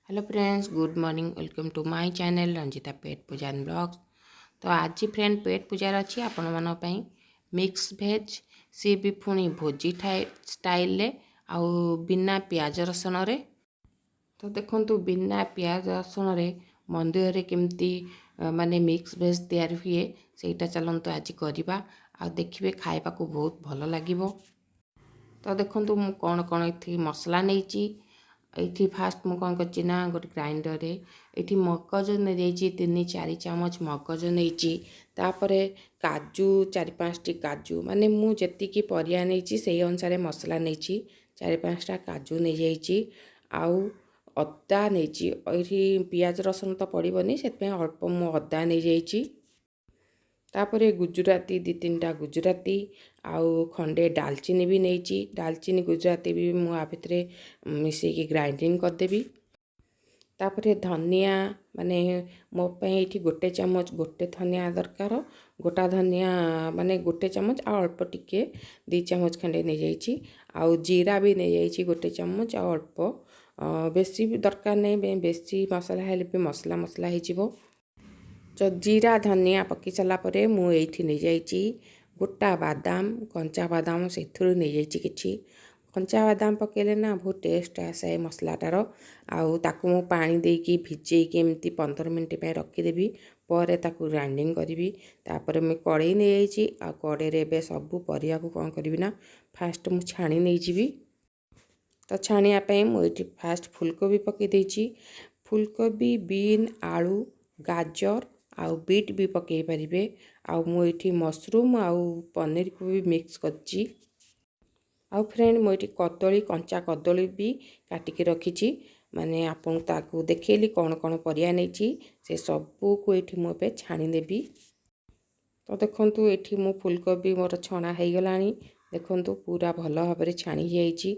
Hello friends, good morning, welcome to my channel Ranjita pet Puja and blogs. ତ ଆଜି friend ପେଟ୍ ପୂଜାର ଅଛି ଆପଣମାନଙ୍କ ପାଇଁ ମିକ୍ସ ଭେଜ୍, ସିଏ ବି ପୁଣି ଭୋଜି ଠାଏ ଷ୍ଟାଇଲରେ ଆଉ ବିନା ପିଆଜ ରସୁଣରେ। ତ ଦେଖନ୍ତୁ, ବିନା ପିଆଜ ରସୁଣରେ ମନ୍ଦିରରେ କେମିତି ମାନେ ମିକ୍ସ ଭେଜ୍ ତିଆରି ହୁଏ, ସେଇଟା ଚାଲନ୍ତୁ ଆଜି କରିବା ଆଉ ଦେଖିବେ ଖାଇବାକୁ ବହୁତ ଭଲ ଲାଗିବ। ତ ଦେଖନ୍ତୁ, ମୁଁ କ'ଣ କ'ଣ ଏଠି ମସଲା ନେଇଛି। ଏଇଠି ଫାଷ୍ଟ ମୁଁ କ'ଣ କରିଛି ନା ଗୋଟେ ଗ୍ରାଇଣ୍ଡରରେ ଏଇଠି ମଗଜ ନେଇଯାଇଛି, 3-4 ଚାମଚ ମଗଜ ନେଇଛି। ତାପରେ କାଜୁ, 4-5ଟି କାଜୁ, ମାନେ ମୁଁ ଯେତିକି ପରିବା ନେଇଛି ସେଇ ଅନୁସାରେ ମସଲା ନେଇଛି। 4-5ଟା କାଜୁ ନେଇଯାଇଛି ଆଉ ଅଦା ନେଇଛି। ଏଇଠି ପିଆଜ ରସୁଣ ତ ପଡ଼ିବନି, ସେଥିପାଇଁ ଅଳ୍ପ ମୁଁ ଅଦା ନେଇଯାଇଛି। ତାପରେ ଗୁଜୁରାତି, 2-3ଟା ଗୁଜୁରାତି ଆଉ ଖଣ୍ଡେ ଡାଲଚିନି ବି ନେଇଛି। ଡାଲଚିନି ଗୁଜୁରାତି ବି ମୁଁ ଆ ଭିତରେ ମିଶେଇକି ଗ୍ରାଇଣ୍ଡିଙ୍ଗ କରିଦେବି। ତାପରେ ଧନିଆ, ମାନେ ମୋ ପାଇଁ ଏଇଠି ଗୋଟେ ଚାମଚ ଗୋଟେ ଧନିଆ ଦରକାର। ଗୋଟା ଧନିଆ ମାନେ ଗୋଟେ ଚାମଚ ଆଉ ଅଳ୍ପ ଟିକେ, 2 ଚାମଚ ଖଣ୍ଡେ ନେଇଯାଇଛି। ଆଉ ଜିରା ବି ନେଇଯାଇଛି ଗୋଟେ ଚାମଚ ଆଉ ଅଳ୍ପ, ବେଶୀ ବି ଦରକାର ନାହିଁ। ବେଶୀ ମସଲା ହେଲେ ବି ମସଲା ମସଲା ହେଇଯିବ। ତ ଜିରା ଧନିଆ ପକାଇ ସାରିଲା ପରେ ମୁଁ ଏଇଠି ନେଇଯାଇଛି ଗୋଟା ବାଦାମ, କଞ୍ଚା ବାଦାମ ସେଥିରୁ ନେଇଯାଇଛି କିଛି। କଞ୍ଚା ବାଦାମ ପକାଇଲେ ନା ବହୁତ ଟେଷ୍ଟ ଆସେ ଏ ମସଲାଟାର। ଆଉ ତାକୁ ମୁଁ ପାଣି ଦେଇକି ଭିଜେଇକି ଏମିତି 15 ମିନିଟ୍ ପାଇଁ ରଖିଦେବି, ପରେ ତାକୁ ଗ୍ରାଇଣ୍ଡିଙ୍ଗ କରିବି। ତାପରେ ମୁଁ କଡ଼େଇ ନେଇଯାଇଛି ଆଉ କଡ଼େଇରେ ଏବେ ସବୁ ପରିବାକୁ କ'ଣ କରିବି ନା ଫାଷ୍ଟ ମୁଁ ଛାଣି ନେଇଯିବି। ତ ଛାଣିବା ପାଇଁ ମୁଁ ଏଇଠି ଫାଷ୍ଟ ଫୁଲକୋବି ପକାଇ ଦେଇଛି। ଫୁଲକୋବି, ବିନ୍, ଆଳୁ, ଗାଜର ଆଉ ବିଟ୍ ବି ପକାଇ ପାରିବେ। ଆଉ ମୁଁ ଏଇଠି ମସରୁମ୍ ଆଉ ପନିରକୁ ବି ମିକ୍ସ କରିଛି। ଆଉ ଫ୍ରେଣ୍ଡ, ମୁଁ ଏଇଠି କଦଳୀ, କଞ୍ଚା କଦଳୀ ବି କାଟିକି ରଖିଛି। ମାନେ ଆପଣଙ୍କୁ ତାକୁ ଦେଖେଇଲି କ'ଣ କ'ଣ ପରିବା ନେଇଛି, ସେ ସବୁକୁ ଏଇଠି ମୁଁ ଏବେ ଛାଣିନେବି। ତ ଦେଖନ୍ତୁ, ଏଇଠି ମୁଁ ଫୁଲକୋବି ମୋର ଛଣା ହେଇଗଲାଣି। ଦେଖନ୍ତୁ, ପୁରା ଭଲ ଭାବରେ ଛାଣି ହେଇଯାଇଛି।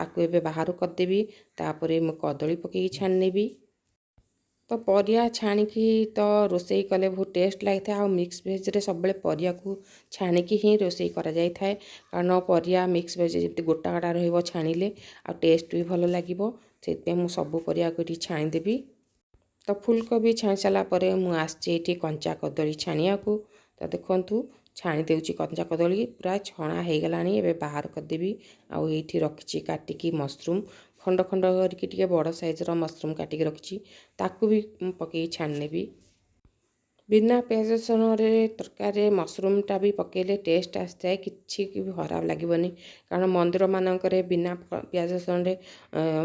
ଆକୁ ଏବେ ବାହାର କରିଦେବି। ତାପରେ ମୁଁ କଦଳୀ ପକାଇକି ଛାଣି ନେବି। ତ ପରିବା ଛାଣିକି ତ ରୋଷେଇ କଲେ ବହୁତ ଟେଷ୍ଟ ଲାଗିଥାଏ। ଆଉ ମିକ୍ସ ଭେଜ୍ରେ ସବୁବେଳେ ପରିବାକୁ ଛାଣିକି ହିଁ ରୋଷେଇ କରାଯାଇଥାଏ, କାରଣ ପରିବା ମିକ୍ସ ଭେଜ୍ ଯେମିତି ଗୋଟା ଗୋଟା ରହିବ ଛାଣିଲେ ଆଉ ଟେଷ୍ଟ ବି ଭଲ ଲାଗିବ। ସେଥିପାଇଁ ମୁଁ ସବୁ ପରିବାକୁ ଏଠି ଛାଣିଦେବି। ତ ଫୁଲକୋବି ଛାଣି ସାରିଲା ପରେ ମୁଁ ଆସିଛି ଏଇଠି କଞ୍ଚା କଦଳୀ ଛାଣିବାକୁ। ତ ଦେଖନ୍ତୁ, ଛାଣି ଦେଉଛି କଞ୍ଚା କଦଳୀ, ପୁରା ଛଣା ହେଇଗଲାଣି, ଏବେ ବାହାର କରିଦେବି। ଆଉ ଏଇଠି ରଖିଛି କାଟିକି ମସରୁମ୍, ଖଣ୍ଡ ଖଣ୍ଡ କରିକି ଟିକେ ବଡ଼ ସାଇଜ୍ର ମସରୁମ୍ କାଟିକି ରଖିଛି, ତାକୁ ବି ମୁଁ ପକାଇକି ଛାଣିନେବି। ବିନା ପିଆଜ ରସୁଣରେ ତରକାରୀରେ ମସରୁମ୍ଟା ବି ପକାଇଲେ ଟେଷ୍ଟ ଆସିଥାଏ, କିଛି ବି ଖରାପ ଲାଗିବନି। କାରଣ ମନ୍ଦିରମାନଙ୍କରେ ବିନା ପିଆଜ ରସୁଣରେ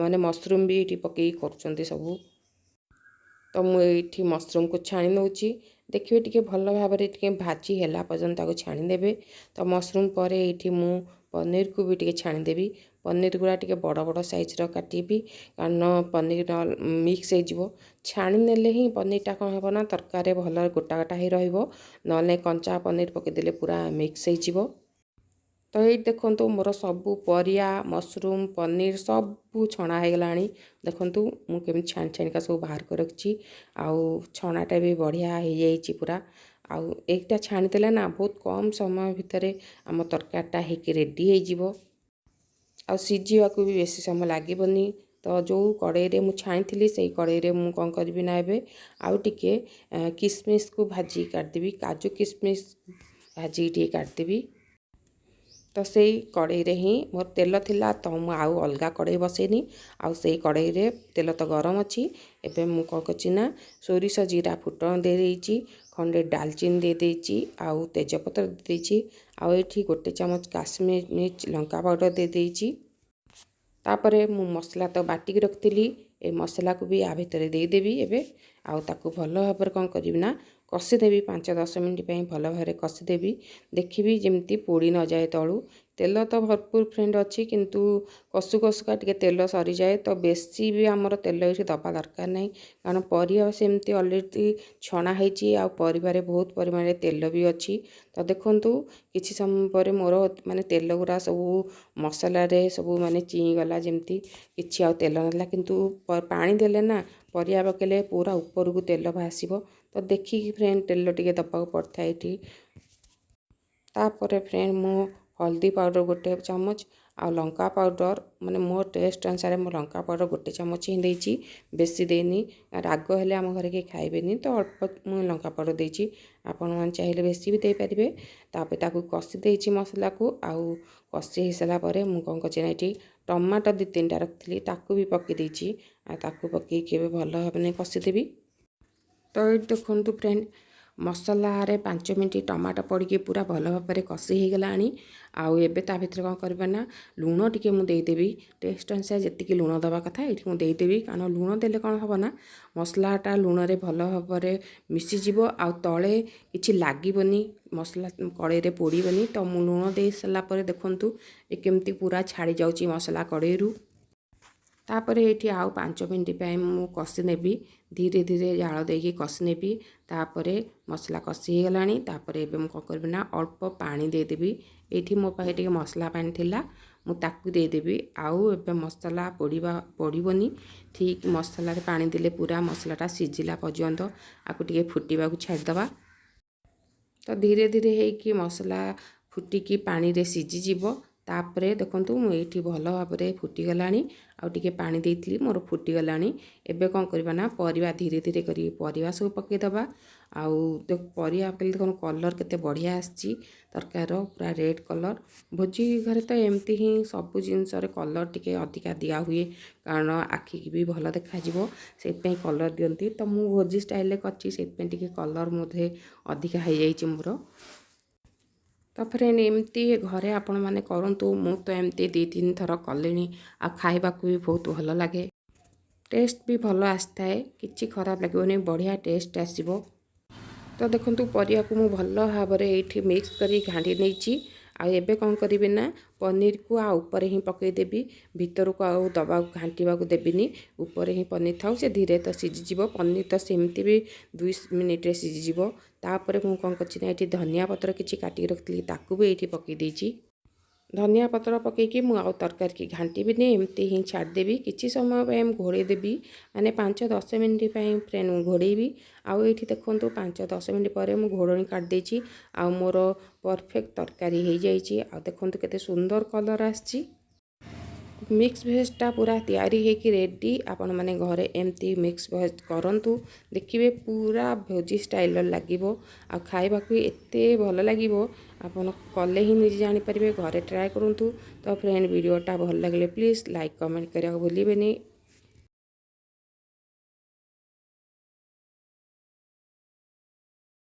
ମାନେ ମସରୁମ୍ ବି ଏଇଠି ପକାଇକି କରୁଛନ୍ତି ସବୁ। ତ ମୁଁ ଏଇଠି ମସରୁମ୍କୁ ଛାଣି ନେଉଛି। ଦେଖିବେ, ଟିକେ ଭଲ ଭାବରେ ଟିକେ ଭାଜି ହେଲା ପର୍ଯ୍ୟନ୍ତ ତାକୁ ଛାଣିଦେବେ। ତ ମସରୁମ୍ ପରେ ଏଇଠି ମୁଁ ପନିରକୁ ବି ଟିକେ ଛାଣିଦେବି। ପନିର ଗୁଡ଼ା ଟିକେ ବଡ଼ ବଡ଼ ସାଇଜ୍ର କାଟିବି, କାରଣ ପନିର ମିକ୍ସ ହେଇଯିବ। ଛାଣି ନେଲେ ହିଁ ପନିରଟା କ'ଣ ହେବ ନା ତରକାରୀରେ ଭଲ ଗୋଟା ଗୋଟା ହେଇ ରହିବ, ନହେଲେ କଞ୍ଚା ପନିର ପକାଇଦେଲେ ପୁରା ମିକ୍ସ ହେଇଯିବ। ତ ଏଇଠି ଦେଖନ୍ତୁ, ମୋର ସବୁ ପରିବା, ମସରୁମ୍, ପନିର ସବୁ ଛଣା ହେଇଗଲାଣି। ଦେଖନ୍ତୁ, ମୁଁ କେମିତି ଛାଣି ଛାଣିକା ସବୁ ବାହାର କରି ରଖିଛି ଆଉ ଛଣାଟା ବି ବଢ଼ିଆ ହେଇଯାଇଛି ପୁରା। ଆଉ ଏଇଟା ଛାଣିଦେଲେ ନା ବହୁତ କମ୍ ସମୟ ଭିତରେ ଆମ ତରକାରୀଟା ହେଇକି ରେଡ଼ି ହେଇଯିବ ଆଉ ସିଝିବାକୁ ବି ବେଶୀ ସମୟ ଲାଗିବନି। ତ ଯେଉଁ କଡ଼େଇରେ ମୁଁ ଛାଣିଥିଲି, ସେଇ କଡ଼େଇରେ ମୁଁ କ'ଣ କରିବି ନା ଏବେ ଆଉ ଟିକେ କିସମିସକୁ ଭାଜିକି କାଢ଼ିଦେବି, କାଜୁ କିସମିସ୍ ଭାଜିକି ଟିକେ କାଢ଼ିଦେବି। ତ ସେଇ କଡ଼େଇରେ ହିଁ ମୋର ତେଲ ଥିଲା, ତ ମୁଁ ଆଉ ଅଲଗା କଡ଼େଇ ବସେଇନି। ଆଉ ସେଇ କଡ଼େଇରେ ତେଲ ତ ଗରମ ଅଛି। ଏବେ ମୁଁ କ'ଣ କରିଛି ନା ସୋରିଷ ଜିରା ଫୁଟଣ ଦେଇଦେଇଛି, ଖଣ୍ଡେ ଡାଲଚିନି ଦେଇଦେଇଛି ଆଉ ତେଜପତ୍ର ଦେଇଦେଇଛି। ଆଉ ଏଇଠି ଗୋଟେ ଚାମଚ କାଶ୍ମୀର ମିର୍ଚ ଲଙ୍କା ପାଉଡ଼ର ଦେଇଦେଇଛି। ତାପରେ ମୁଁ ମସଲା ତ ବାଟିକି ରଖିଥିଲି, ଏ ମସଲାକୁ ବି ଆ ଭିତରେ ଦେଇଦେବି ଏବେ। ଆଉ ତାକୁ ଭଲ ଭାବରେ କ'ଣ କରିବି ନା କଷିଦେବି, 5-10 ମିନିଟ୍ ପାଇଁ ଭଲ ଭାବରେ କଷିଦେବି। ଦେଖିବି ଯେମିତି ପୋଡ଼ି ନଯାଏ ତଳୁ। ତେଲ ତ ଭରପୁର ଫ୍ରେଣ୍ଡ ଅଛି, କିନ୍ତୁ କଷୁ କଷୁକା ଟିକେ ତେଲ ସରିଯାଏ। ତ ବେଶୀ ବି ଆମର ତେଲ ଏଇଠି ଦେବା ଦରକାର ନାହିଁ, କାରଣ ପରିବା ସେମିତି ଅଲରେଡ଼ି ଛଣା ହେଇଛି ଆଉ ପରିବାରେ ବହୁତ ପରିମାଣରେ ତେଲ ବି ଅଛି। ତ ଦେଖନ୍ତୁ, କିଛି ସମୟ ପରେ ମୋର ମାନେ ତେଲ ଗୁଡ଼ା ସବୁ ମସଲାରେ ସବୁ ମାନେ ଚିଇଁଗଲା, ଯେମିତି କିଛି ଆଉ ତେଲ ନଥିଲା। କିନ୍ତୁ ପାଣି ଦେଲେ ନା ପରିବା ପକାଇଲେ ପୁରା ଉପରକୁ ତେଲ ଭାସିବ। ତ ଦେଖିକି ଫ୍ରେଣ୍ଡ ତେଲ ଟିକେ ଦେବାକୁ ପଡ଼ିଥାଏ ଏଠି। ତାପରେ ଫ୍ରେଣ୍ଡ, ମୁଁ ହଳଦୀ ପାଉଡ଼ର ଗୋଟେ ଚାମଚ ଆଉ ଲଙ୍କା ପାଉଡ଼ର, ମାନେ ମୋ ଟେଷ୍ଟ ଅନୁସାରେ ମୁଁ ଲଙ୍କା ପାଉଡ଼ର 1 ଚାମଚ ହିଁ ଦେଇଛି, ବେଶୀ ଦେଇନି। ରାଗ ହେଲେ ଆମ ଘରେ କେହି ଖାଇବେନି, ତ ଅଳ୍ପ ମୁଁ ଲଙ୍କା ପାଉଡ଼ର ଦେଇଛି। ଆପଣମାନେ ଚାହିଁଲେ ବେଶୀ ବି ଦେଇପାରିବେ। ତାପରେ ତାକୁ କଷି ଦେଇଛି ମସଲାକୁ। ଆଉ କଷି ହେଇସାରିଲା ପରେ ମୁଁ କ'ଣ କରିଛି ନା ଏଠି ଟମାଟୋ 2 3ଟା ରଖିଥିଲି, ତାକୁ ବି ପକାଇ ଦେଇଛି। ଆଉ ତାକୁ ପକାଇକି ଏବେ ଭଲ ଭାବରେ କଷିଦେବି। ତ ଏଇଠି ଦେଖନ୍ତୁ ଫ୍ରେଣ୍ଡ, ମସଲାରେ 5 ମିନିଟ୍ ଟମାଟୋ ପଡ଼ିକି ପୁରା ଭଲ ଭାବରେ କଷି ହେଇଗଲାଣି। ଆଉ ଏବେ ତା ଭିତରେ କ'ଣ କରିବା ନା ଲୁଣ ଟିକେ ମୁଁ ଦେଇଦେବି। ଟେଷ୍ଟ ଅନୁସାରେ ଯେତିକି ଲୁଣ ଦେବା କଥା ଏଇଠି ମୁଁ ଦେଇଦେବି, କାରଣ ଲୁଣ ଦେଲେ କ'ଣ ହେବ ନା ମସଲାଟା ଲୁଣରେ ଭଲ ଭାବରେ ମିଶିଯିବ ଆଉ ତଳେ କିଛି ଲାଗିବନି, ମସଲା କଡ଼େଇରେ ପୋଡ଼ିବନି। ତ ମୁଁ ଲୁଣ ଦେଇ ସାରିଲା ପରେ ଦେଖନ୍ତୁ ଏ କେମିତି ପୁରା ଛାଡ଼ି ଯାଉଛି ମସଲା କଡ଼େଇରୁ। ତାପରେ ଏଇଠି ଆଉ 5 ମିନିଟ୍ ପାଇଁ ମୁଁ କଷି ନେବି, ଧୀରେ ଧୀରେ ଜାଳ ଦେଇକି କଷି ନେବି। ତାପରେ ମସଲା କଷି ହେଇଗଲାଣି। ତାପରେ ଏବେ ମୁଁ କ'ଣ କରିବି ନା ଅଳ୍ପ ପାଣି ଦେଇଦେବି। ଏଇଠି ମୋ ପାଖରେ ଟିକେ ମସଲା ପାଣି ଥିଲା, ମୁଁ ତାକୁ ଦେଇଦେବି। ଆଉ ଏବେ ମସଲା ପୋଡ଼ିବନି, ଠିକ୍ ମସଲାରେ ପାଣି ଦେଲେ ପୁରା ମସଲାଟା ସିଝିଲା ପର୍ଯ୍ୟନ୍ତ ଆକୁ ଟିକେ ଫୁଟିବାକୁ ଛାଡ଼ିଦେବା। ତ ଧୀରେ ଧୀରେ ହେଇକି ମସଲା ଫୁଟିକି ପାଣିରେ ସିଝିଯିବ। ତାପରେ ଦେଖନ୍ତୁ ମୁଁ ଏଇଠି ଭଲ ଭାବରେ ଫୁଟିଗଲାଣି, ଆଉ ଟିକେ ପାଣି ଦେଇଥିଲି, ମୋର ଫୁଟିଗଲାଣି। ଏବେ କ'ଣ କରିବା ନା ପରିବା ଧୀରେ ଧୀରେ କରିକି ପରିବା ସବୁ ପକାଇଦେବା। ଆଉ ପରିବା ପକାଇଲେ ଦେଖନ୍ତୁ କଲର୍ କେତେ ବଢ଼ିଆ ଆସିଛି ତରକାରୀର, ପୁରା ରେଡ଼୍ କଲର୍। ଭୋଜି ଘରେ ତ ଏମିତି ହିଁ ସବୁ ଜିନିଷରେ କଲର୍ ଟିକେ ଅଧିକା ଦିଆହୁଏ, କାରଣ ଆଖିକି ବି ଭଲ ଦେଖାଯିବ, ସେଇଥିପାଇଁ କଲର୍ ଦିଅନ୍ତି। ତ ମୁଁ ଭୋଜି ଷ୍ଟାଇଲ୍ରେ କରିଛି, ସେଇଥିପାଇଁ ଟିକେ କଲର୍ ବୋଧେ ଅଧିକା ହେଇଯାଇଛି ମୋର। ତ ଫ୍ରେଣ୍ଡ, ଏମିତି ଘରେ ଆପଣମାନେ କରନ୍ତୁ। ମୁଁ ତ ଏମିତି 2 3 ଥର କଲିଣି, ଆଉ ଖାଇବାକୁ ବି ବହୁତ ଭଲ ଲାଗେ, ଟେଷ୍ଟ ବି ଭଲ ଆସିଥାଏ, କିଛି ଖରାପ ଲାଗିବନି, ବଢ଼ିଆ ଟେଷ୍ଟ ଆସିବ। ତ ଦେଖନ୍ତୁ ପରିବାକୁ ମୁଁ ଭଲ ଭାବରେ ଏଇଠି ମିକ୍ସ କରି ଘାଣ୍ଟି ନେଇଛି। ଆଉ ଏବେ କ'ଣ କରିବି ନା ପନିରକୁ ଆଉ ଉପରେ ହିଁ ପକାଇଦେବି, ଭିତରକୁ ଆଉ ଦବାକୁ ଘାଣ୍ଟିବାକୁ ଦେବିନି, ଉପରେ ହିଁ ପନିର ଥାଉ, ସେ ଧୀରେ ତ ସିଝିଯିବ। ପନିର ତ ସେମିତି ବି 2 ମିନିଟ୍ରେ ସିଝିଯିବ। ତାପରେ ମୁଁ କ'ଣ କରିଛି ନା ଏଇଠି ଧନିଆ ପତ୍ର କିଛି କାଟିକି ରଖିଥିଲି, ତାକୁ ବି ଏଇଠି ପକାଇ ଦେଇଛି। ଧନିଆ ପତ୍ର ପକାଇକି ମୁଁ ଆଉ ତରକାରୀକି ଘାଣ୍ଟିବିନି, ଏମିତି ହିଁ ଛାଡ଼ିଦେବି। କିଛି ସମୟ ପାଇଁ ମୁଁ ଘୋଡ଼େଇ ଦେବି, ମାନେ 5 10 ମିନିଟ୍ ପାଇଁ ଫ୍ରେଣ୍ଡ ମୁଁ ଘୋଡ଼େଇବି। ଆଉ ଏଇଠି ଦେଖନ୍ତୁ 5 10 ମିନିଟ୍ ପରେ ମୁଁ ଘୋଡ଼ଣୀ କାଢ଼ିଦେଇଛି, ଆଉ ମୋର ପରଫେକ୍ଟ ତରକାରୀ ହେଇଯାଇଛି। ଆଉ ଦେଖନ୍ତୁ କେତେ ସୁନ୍ଦର କଲର୍ ଆସିଛି। ମିକ୍ସ ଭେଜ୍ଟା ପୁରା ତିଆରି ହେଇକି ରେଡ଼ି। ଆପଣମାନେ ଘରେ ଏମିତି ମିକ୍ସ ଭେଜ୍ କରନ୍ତୁ, ଦେଖିବେ ପୁରା ଭୋଜି ଷ୍ଟାଇଲ୍ର ଲାଗିବ, ଆଉ ଖାଇବାକୁ ଏତେ ଭଲ ଲାଗିବ। ଆପଣ କଲେ ହିଁ ନିଜେ ଜାଣିପାରିବେ, ଘରେ ଟ୍ରାଏ କରନ୍ତୁ। ତ ଫ୍ରେଣ୍ଡ, ଭିଡ଼ିଓଟା ଭଲ ଲାଗିଲେ ପ୍ଲିଜ୍ ଲାଇକ୍ କମେଣ୍ଟ କରିବାକୁ ଭୁଲିବେନି।